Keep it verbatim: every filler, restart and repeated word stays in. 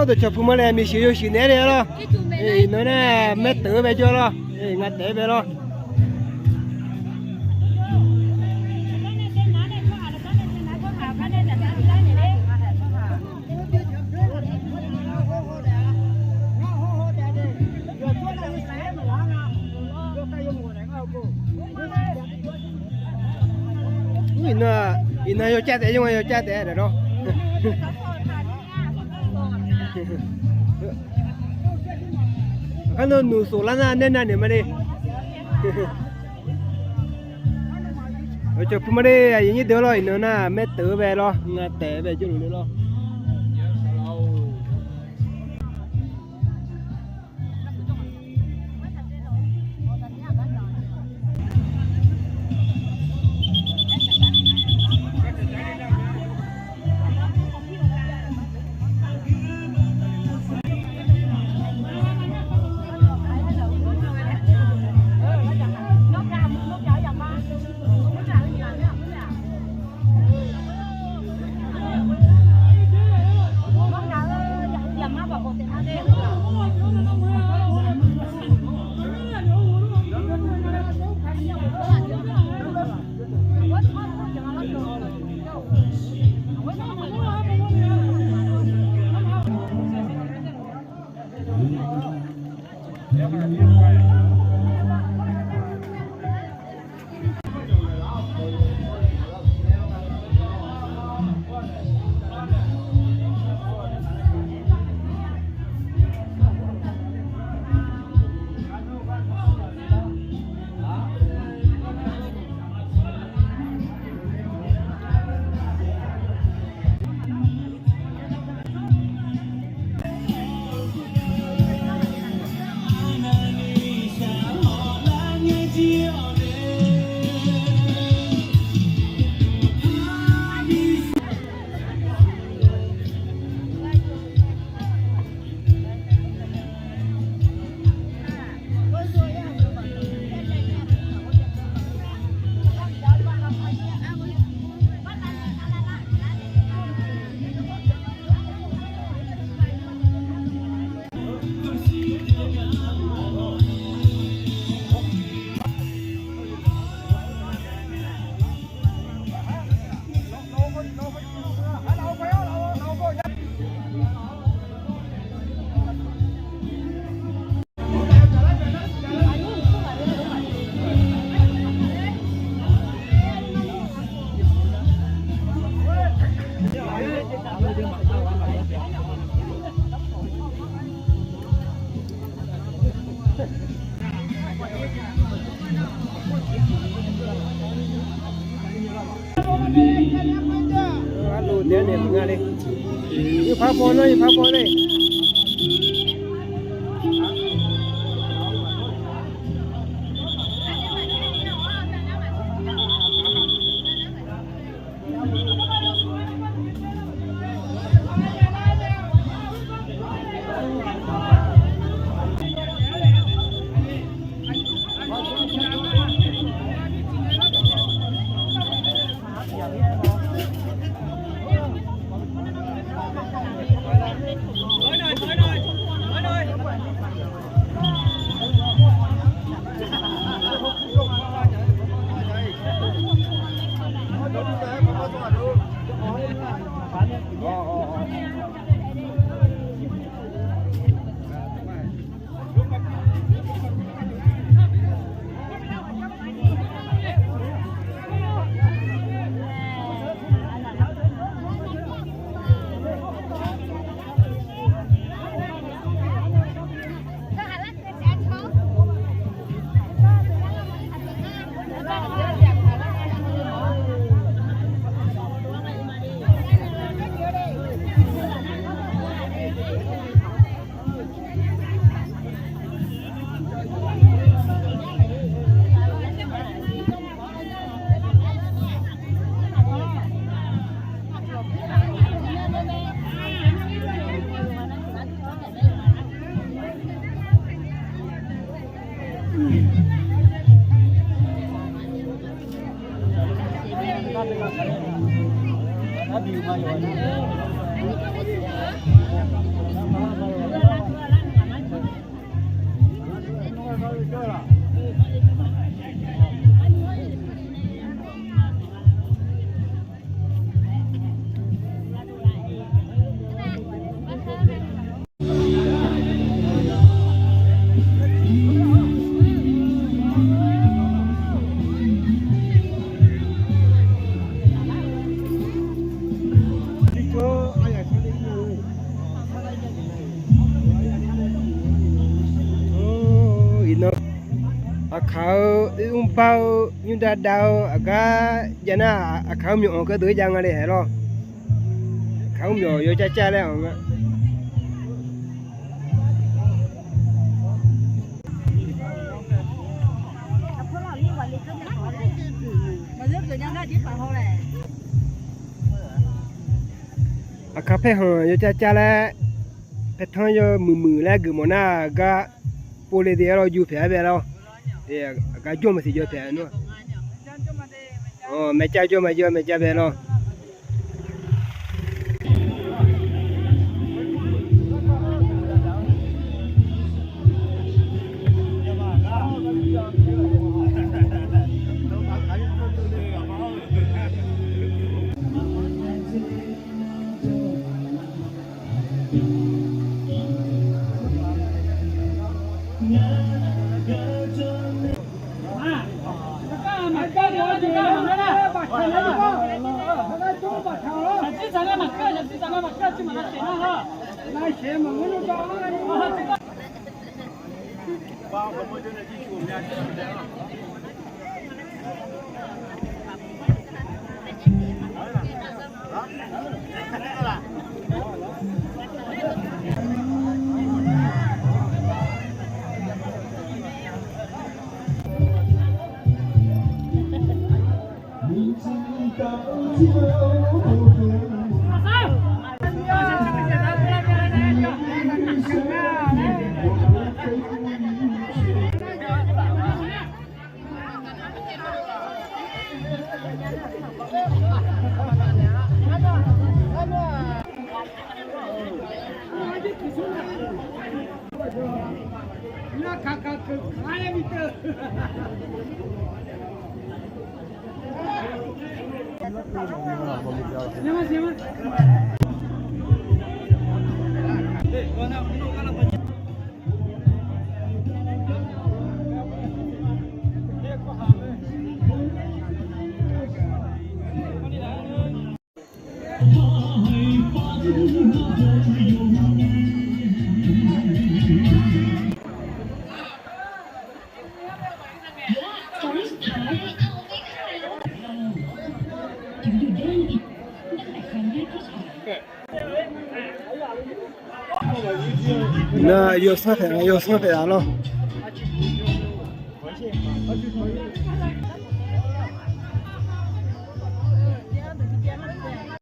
Dawqcawq puq ma le, miqshuif yawshuif naeq-aer le-a lawr. Iqnan nar maerteuq-eu bae jawr lawr. Nga taef-aer bae lawr. Iqnan, iqnan yawcav taef, yawcav taef-a daq lawr. Kar nan nuq sof lar nar nae nav naeq ma le. Dawqcawq puq ma le, aqyuif nyir deuq lawr, iqnan nar maerteuq-eu bae lawr, nga taef-aer bae jawrluf le lawr. Arluf daef-aer naeq meuq nga le. Yawpar baw nar, yawpar baw le. Iqnan aqkaq-eu mrbar-eu nymrdav dav-eu aqgar jav nar, aqkaq-eu myawq-anr keuvdeuq-aer jav nga le haeq lawr. Aqkaq-eu myawq yawcar car laer-anr nga. Aqkaq paer hanq yawcar car laer, paer tanr yawmuiq muiq laer geufmawf nar gar, povle de-aer lawr juv paeq-aer bae lawr. Aqgar jawr maqsiq jawr paeq nmr. Maeqcav jawr maqjawr maeqcav bae lawr. Nar yawsanr taeq-a, yawsanr taeq-a lawr.